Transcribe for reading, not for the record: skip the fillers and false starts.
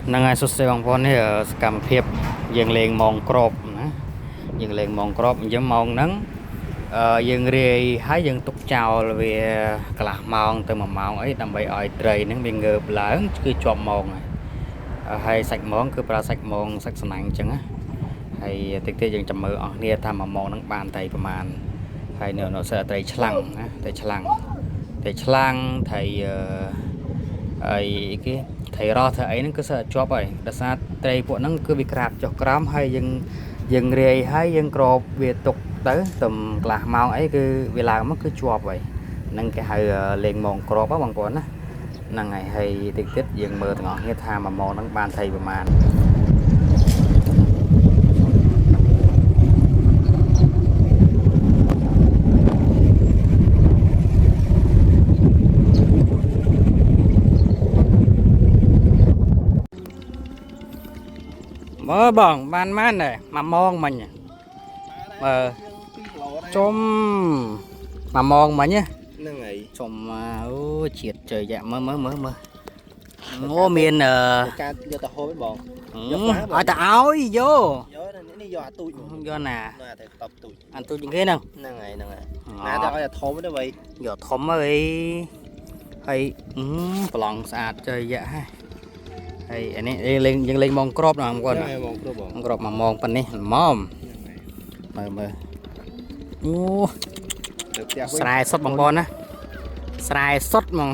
ហ្នឹងហើយសួស្តីបងប្អូននេះសកម្មភាពយើងលេងម៉ោងក្របណាយើងលេងម៉ោងក្របអញ្ចឹងម៉ោងហ្នឹងយើងរាយហើយយើងទុកចោលវាកន្លះម៉ោងទៅ1ម៉ោងអីដើម្បីឲ្យត្រីហ្នឹងវាងើបឡើងគឺជាប់ម៉ោងហើយហើយសាច់ម៉ោងគឺប្រើសាច់ម៉ោងសាច់សំណាញ់អញ្ចឹងណាហើយតិចទៀតយើងចាំមើលអស់គ្នាថា1ម៉ោងហ្នឹងបានត្រីប្រមាណហើយនៅនៅសិតត្រីឆ្លាំងណាត្រីឆ្លាំងត្រីឆ្លាំងត្រីអឺអីគេត្រីរស់ត្រីអីហ្នឹងគឺសិតតែជាប់ហើយដោយសារត្រីពួកហ្នឹងគឺវាក្រាបចុះក្រោមហើយយើងយើងរាយហើយយើងក្របវាទុកទៅទំកន្លះម៉ោងអីគឺវាឡើងមកគឺជាប់ហើយហ្នឹងគេហៅលេងម៉ោងក្របហ៎បងប្អូនណាហ្នឹងហើយហើយតិចទៀតយើងមើលទាំងអស់គ្នាថាមួយម៉ោងហ្នឹងបានត្រីប្រមាណមើលបងបានម៉ានដែរមួយម៉ោងមិញមើល 2គីឡូដែរ ជុំមួយម៉ោងមិញណា ហ្នឹងហើយ ជុំអូជាតិជើយ៉ាមើលមើលមើលមើលអូមានអឺ ការយកទៅហូបឯងបង ឲ្យតែឲ្យយក យកនេះយកអាទូចមក យកណា ណាតែតបទូច អានទូចជាងគេហ្នឹង ហ្នឹងហើយហ្នឹងហើយណាតែឲ្យអាធំទេបី យកធំហើយហើយប្រឡងស្អាតជើយ៉ាហើយហើយអានេះលេងយើងលេងម៉ោងក្របណាបងប្អូន ហ្នឹងហើយបងគ្រូបង ម៉ោងក្របមួយម៉ោងប៉ុណ្នេះល្មមមើលមើលអូ ទៅផ្ទះវិញ ស្រែសុតបងប្អូនណាស្រែសុតហ្មង